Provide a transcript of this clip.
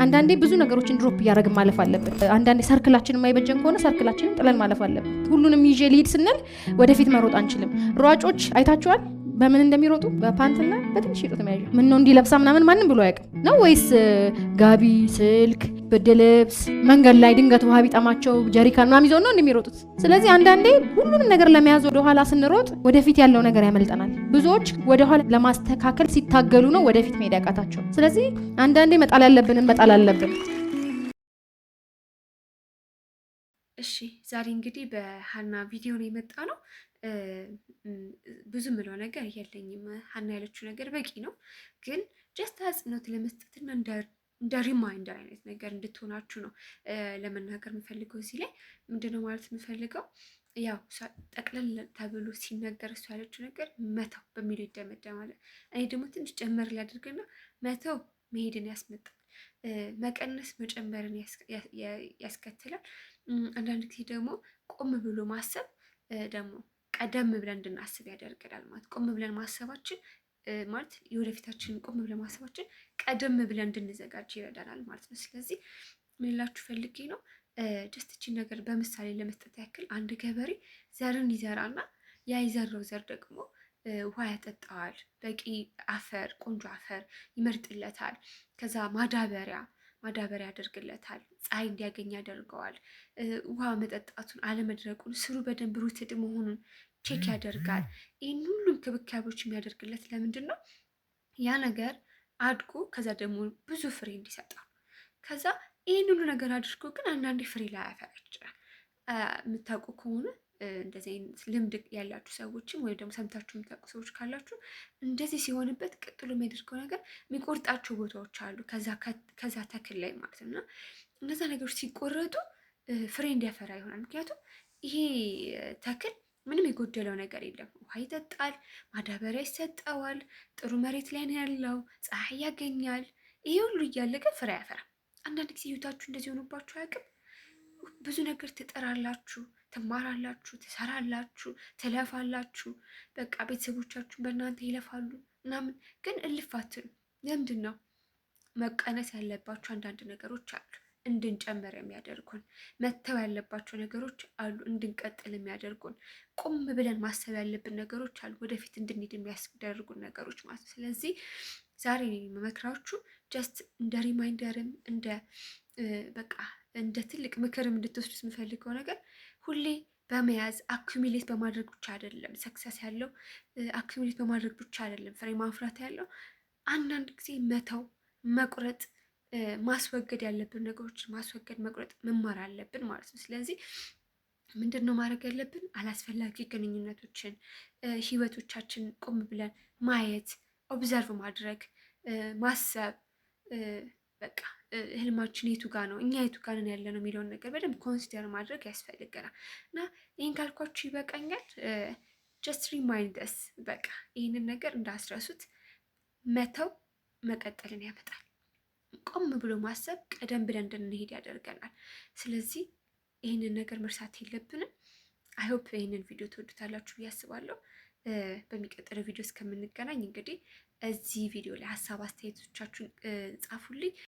አንዳንዴ ብዙ ነገሮችን drop እያደረግን ማለፍ አለብን። አንዳንዴ circle ኣችን የማይበጀን ከሆነ circle ኣችንን ጥለን ማለፍ አለብን። ሁሉንም ይዤ ልሂድ ስንል ወደፊት መሮጥ አንችልም። ሯጮች አይታችኋል በምን እንደሚሮጡ? በፓንትና በትንሽ የጡት መያዣ። ምን ነው እንዲለብሳ ምናምን ማንም ብሎ አያውቅም ነው ወይስ ጋቢ፣ ስልክ፣ ብርድ ልብስ፣ መንገድ ላይ ድንገት ውሃ ቢጠማቸው ጀሪካን ምናምን ይዘው ነው እንደሚሮጡት። ስለዚህ አንዳንዴ ሁሉንም ነገር ለመያዝ ወደኋላ ስንሮጥ ወደፊት ያለው ነገር ያመልጠናል። ብዙዎች ወደኋላ ለማስተካከል ሲታገሉ ነው ወደፊት መሄድ ያቃታቸው። ስለዚህ አንዳንዴ መጣል ያለብንን መጣል አለብን። እሺ፣ ዛሬ እንግዲህ በሀና ቪዲዮ ነው የመጣነው። ብዙ ምለው ነገር የለኝም። ሀና ያለችው ነገር በቂ ነው። ግን just አጽንኦት ለመስጠትና እንደ reminder አይነት ነገር እንድትሆናችሁ ነው ለመናገር የምፈልገው። እዚህ ላይ ምንድነው ማለት የምፈልገው፣ ያው ጠቅለል ተብሎ ሲነገር እሱ ያለችው ነገር መተው በሚለው ይደመደማል። እኔ ደግሞ ትንሽ ጨመር ሊያደርግና መተው መሄድን ያስመጣል፣ መቀነስ መጨመርን ያስከትላል። አንዳንድ ጊዜ ደግሞ ቆም ብሎ ማሰብ ደግሞ ቀደም ብለን እንድናስብ ያደርገናል። ማለት ቆም ብለን ማሰባችን፣ ማለት የወደፊታችንን ቆም ብለን ማሰባችን ቀደም ብለን እንድንዘጋጅ ይረዳናል ማለት ነው። ስለዚህ ምን ልላችሁ ፈልጌ ነው፣ just እቺን ነገር በምሳሌ ለመስጠት ያክል፣ አንድ ገበሬ ዘርን ይዘራና ያ የዘራው ዘር ደግሞ ውሃ ያጠጣዋል፣ በቂ አፈር፣ ቆንጆ አፈር ይመርጥለታል። ከዛ ማዳበሪያ ያደርግለታል። ፀሐይ እንዲያገኝ ያደርገዋል። ውሃ መጠጣቱን፣ አለመድረቁን፣ ስሩ በደንብ rooted መሆኑን check ያደርጋል። ይህን ሁሉ እንክብካቤዎች የሚያደርግለት ለምንድን ነው? ያ ነገር አድጎ ከዛ ደግሞ ብዙ ፍሬ እንዲሰጠው። ከዛ ይህን ሁሉ ነገር አድርጎ ግን አንዳንዴ ፍሬ ላያፈራ ይችላል። የምታውቁ ከሆነ፣ እንደዚህ አይነት ልምድ ያላችሁ ሰዎችም ወይም ደግሞ ሰምታችሁ የምታውቁ ሰዎች ካላችሁ፣ እንደዚህ ሲሆንበት ቀጥሎ የሚያደርገው ነገር የሚቆርጣቸው ቦታዎች አሉ፣ ከዛ ተክል ላይ ማለት ነው። እና እነዛ ነገሮች ሲቆረጡ ፍሬ እንዲያፈራ ይሆናል። ምክንያቱም ይሄ ተክል ምንም የጎደለው ነገር የለም። ውሃ ይጠጣል፣ ማዳበሪያ ይሰጠዋል፣ ጥሩ መሬት ላይ ነው ያለው፣ ፀሐይ ያገኛል። ይሄ ሁሉ እያለ ግን ፍሬ አያፈራም። አንዳንድ ጊዜ ህይወታችሁ እንደዚህ ሆኖባችሁ አያውቅም? ብዙ ነገር ትጥራላችሁ፣ ትማራላችሁ፣ ትሰራላችሁ፣ ትለፋላችሁ። በቃ ቤተሰቦቻችሁ በእናንተ ይለፋሉ ምናምን፣ ግን እልፍ አትሉ። ለምንድን ነው? መቀነስ ያለባቸው አንዳንድ ነገሮች አሉ እንድንጨምር የሚያደርጉን፣ መተው ያለባቸው ነገሮች አሉ እንድንቀጥል የሚያደርጉን፣ ቆም ብለን ማሰብ ያለብን ነገሮች አሉ ወደፊት እንድንሄድ የሚያስደርጉን ነገሮች ማለት ነው። ስለዚህ ዛሬ የምመክራችሁ just እንደ reminder ም እንደ በቃ እንደ ትልቅ ምክርም እንድትወስዱት የምፈልገው ነገር፣ ሁሌ በመያዝ accumulate በማድረግ ብቻ አይደለም success ያለው፣ accumulate በማድረግ ብቻ አይደለም ፍሬ ማፍራት ያለው። አንዳንድ ጊዜ መተው፣ መቁረጥ፣ ማስወገድ ያለብን ነገሮችን ማስወገድ፣ መቁረጥ መማር አለብን ማለት ነው። ስለዚህ ምንድን ነው ማድረግ ያለብን? አላስፈላጊ ግንኙነቶችን፣ ህይወቶቻችን ቆም ብለን ማየት፣ observe ማድረግ፣ ማሰብ፣ በቃ ህልማችን የቱ ጋ ነው፣ እኛ የቱ ጋ ነን ያለነው የሚለውን ነገር በደንብ consider ማድረግ ያስፈልገናል። እና ይህን ካልኳችሁ ይበቃኛል። Just remind us፣ በቃ ይህንን ነገር እንዳትረሱት። መተው መቀጠልን ያመጣል። ቆም ብሎ ማሰብ ቀደም ብለን እንድንሄድ ያደርገናል። ስለዚህ ይህንን ነገር መርሳት የለብንም። I hope ይህንን ቪዲዮ ትወዱታላችሁ ብዬ አስባለሁ። በሚቀጥለው ቪዲዮ እስከምንገናኝ እንግዲህ እዚህ ቪዲዮ ላይ ሀሳብ አስተያየቶቻችሁን ጻፉልኝ።